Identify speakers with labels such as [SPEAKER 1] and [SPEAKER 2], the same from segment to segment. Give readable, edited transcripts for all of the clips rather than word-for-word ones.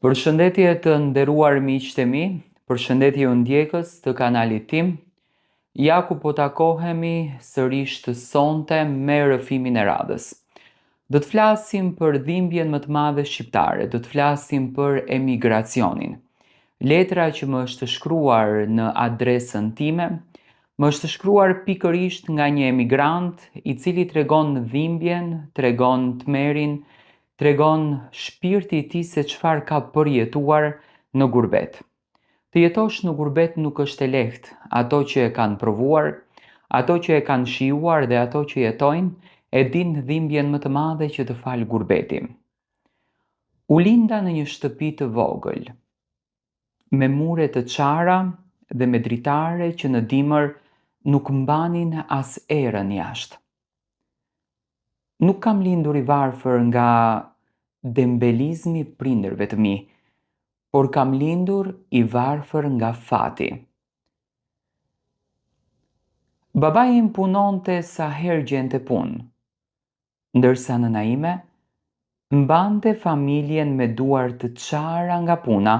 [SPEAKER 1] Përshëndetje të nderuar miqtë e mi, përshëndetje ju ndjekës të kanalit tim. Ja ku po takohemi sërish të sonte me rrëfimin e radhës. Do të flasim për dhimbjen më të madhe shqiptare, do të flasim për emigracionin. Letra që më është shkruar në adresën time, më është shkruar pikërisht nga një emigrant i cili tregon dhimbjen, tregon tmerrin, tregon shpirti i tij se çfarë ka përjetuar në gurbet. Të jetosh në gurbet nuk është e lehtë. Ato që e kanë provuar, ato që e kanë shijuar dhe ato që jetojnë, e dinë dhimbjen më të madhe që të fal gurbeti. U linda në një shtëpi të vogël, me mure të çara dhe me dritare që në dimër nuk mbanin as erën jashtë. Nuk kam lindur i varfër nga dembelizmi i prindërve të mi, por kam lindur i varfër nga fati. Babai im punonte sa herë gjente punë, ndërsa nëna ime mbante familjen me duar të çara nga puna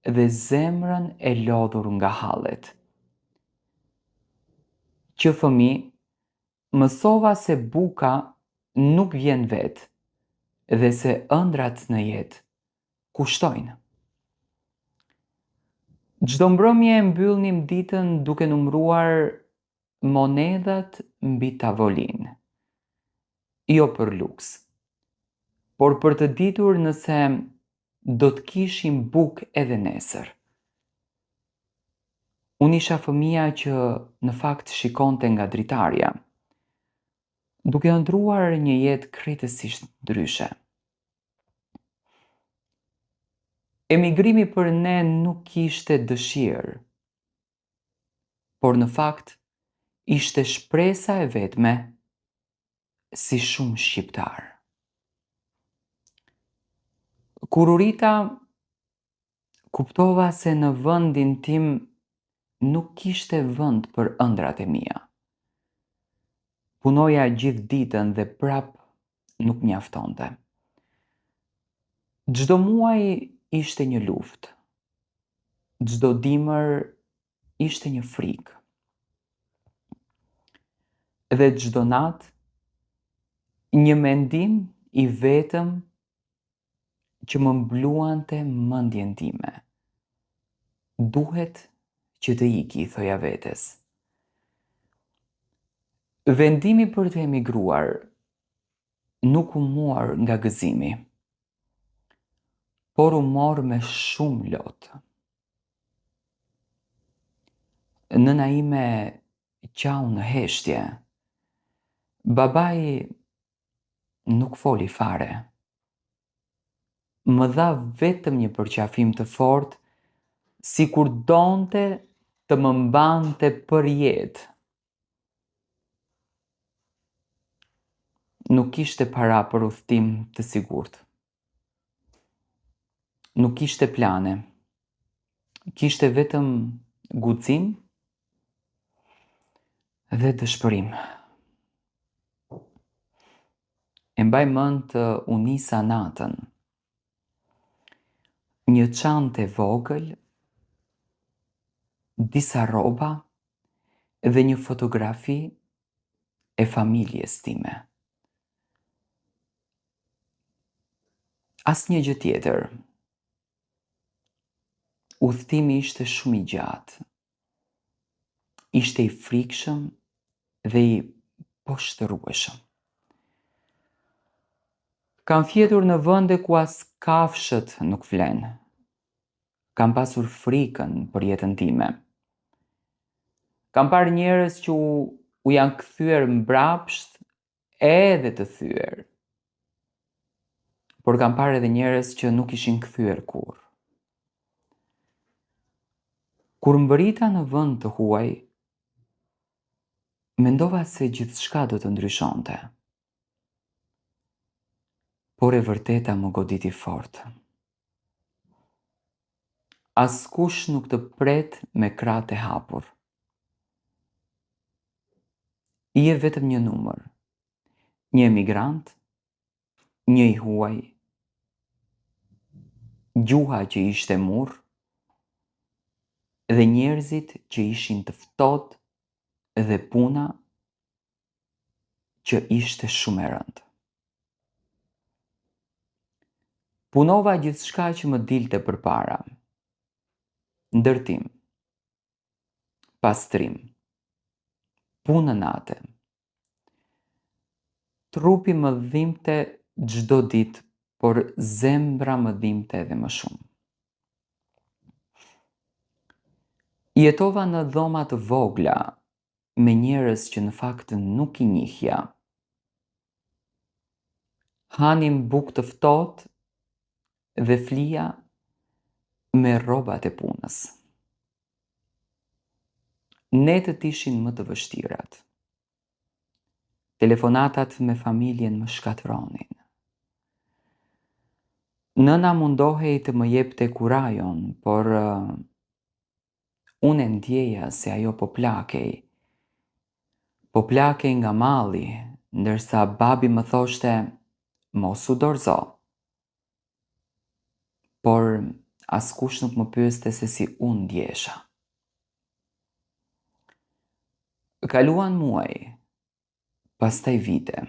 [SPEAKER 1] dhe zemrën e lodhur nga hallet. Që fëmijë, Mësova se buka nuk vjen vetë dhe se ëndrrat në jetë kushtojnë. Çdo mbrëmje e mbyllnim ditën duke numëruar monedhat mbi tavolinë. Jo për luks, por për të ditur nëse do të kishim bukë edhe nesër. Unë isha fëmija që në fakt shikonte nga dritarja, duke ëndërruar një jetë krejtësisht ndryshe. Emigrimi për ne nuk ishte dëshirë, por në fakt ishte shpresa e vetme si shumë shqiptarë. Kur u rrita, kuptova se në vendin tim nuk kishte vend për ëndrrat e mia. Punoja gjithë ditën dhe prapë nuk mjaftonte. Çdo muaj ishte një luftë. Çdo dimër ishte një frikë. Dhe çdo natë një mendim i vetëm që më mbluante mendjen time. Duhet që të iki, i thoja vetes. Vendimi për të emigruar nuk u mor nga gëzimi, por u mor me shumë lot. Nëna ime qau në heshtje. Babai nuk foli fare. Më dha vetëm një përqafim të fortë, sikur donte të më mbante përjetë. Nuk kishte para për udhëtim të sigurt. Nuk kishte plane. Kishte vetëm guxim dhe dëshpërim. E mbaj mend të u nisa natën. Një çantë e vogël, disa rroba dhe një fotografi e familjes time. Asnjë gjë tjetër. Udhëtimi ishte shumë i gjatë. Ishte i frikshëm dhe i poshtërueshëm. Kam fjetur në vende ku as kafshët nuk flenë. Kam pasur frikën për jetën time. Kam parë njerëz që u, u janë kthyer mbrapsht edhe të thyer. Por kam parë edhe njerëz që nuk ishin kthyer kurrë. Kur mbërrita në vend të huaj, mendova se gjithçka do të ndryshonte. Por e vërteta më goditi fort. Askush nuk të pret me krahët e hapur. Je vetëm një numër, një emigrant, një i huaj, Gjuha që ishte mur dhe njerëzit që ishin të ftohtë dhe puna që ishte shumë e rëndë. Punova gjithçka që më dilte përpara. Ndërtim, pastrim, punë nate. Trupi më dhimbte çdo ditë, por zemra më dhimbte edhe më shumë. Jetova në dhoma të vogla me njerëz që në fakt nuk i njihja. Hanim bukë të ftohtë dhe flija me rrobat e punës. Netët ishin më të vështirat. Telefonatat me familjen më shkatërronin. Nëna mundohej të më jepte kurajon, por uh, unë e ndjeja se ajo po plakej. Po plakej nga malli, ndërsa babi më thoshte, mos u dorëzo. Por askush nuk më pyeste se si unë ndjehesha. Kaluan muaj, pastaj vite.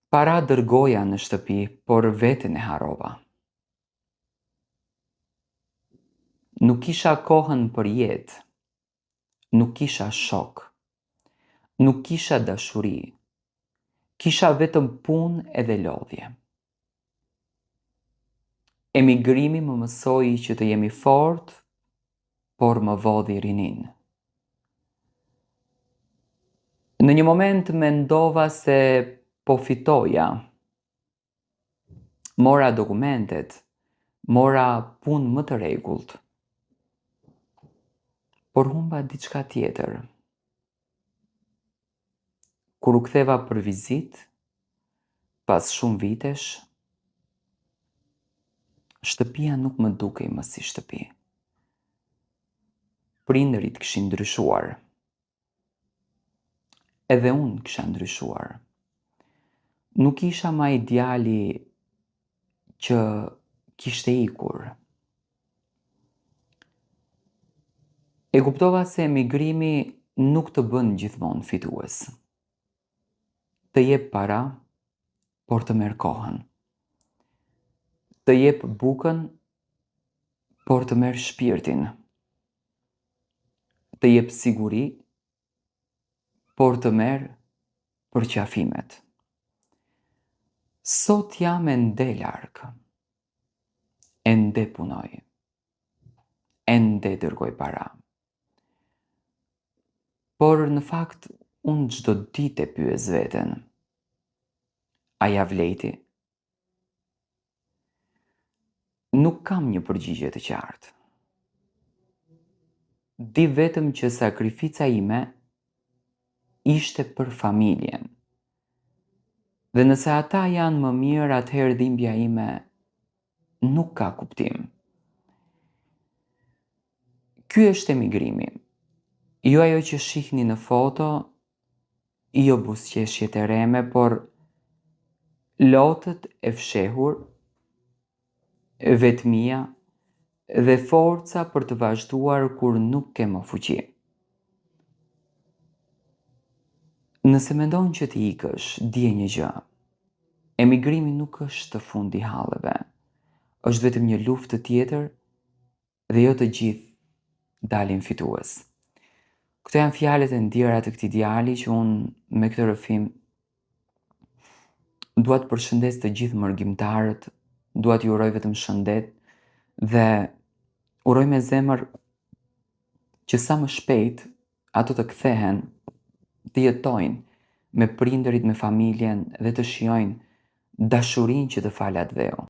[SPEAKER 1] Para dërgoja në shtëpi, por veten e harrova. Nuk kisha kohën për jetë, nuk kisha shokë, nuk kisha dashuri, kisha vetëm punë edhe lodhje. Emigrimi më mësoi që të jem i fortë, por më vodhi rininë. Në një moment mendova se po fitoja. Mora dokumentet, mora punë më të rregullt. Por humba diçka tjetër. Kur u ktheva për vizitë, pas shumë vitesh, shtëpia nuk më dukej më si shtëpi. Prindërit kishin ndryshuar. Edhe unë kisha ndryshuar. Nuk isha më ai djali që kishte ikur. E kuptova se emigrimi nuk të bën gjithmonë fitues. Të jep para, por të merr kohën. Të jep bukën, por të merr shpirtin. Të jep siguri, por të merr përqafimet. Sot jam ende larg. Ende punoj. Ende dërgoj para. Por në fakt unë çdo ditë e pyes veten. A ia vlejti? Nuk kam një përgjigje të qartë. Di vetëm që sakrifica ime ishte për familjen. Dhe nëse ata janë më mirë, atëherë dhimbja ime nuk ka kuptim. Ky është emigrimi. Jo ajo që shihni në foto, jo buzëqeshjet e rreme, por lotët e fshehur, vetmia dhe forca për të vazhduar kur nuk ke më fuqi. Nëse mendon që të ikësh, dije një gjë. Emigrimi nuk është fundi i halleve. Është vetëm një luftë tjetër dhe jo të gjithë dalin fitues. Këto janë fjalët e ndjera të këtij djali që unë me këtë rrëfim dua të përshëndes të gjithë mërgimtarët, dua t'ju uroj vetëm shëndet dhe uroj me zemër që sa më shpejt ato të kthehen, të jetojnë me prindërit, me familjen dhe të shijojnë dashurinë që të fal atdheu.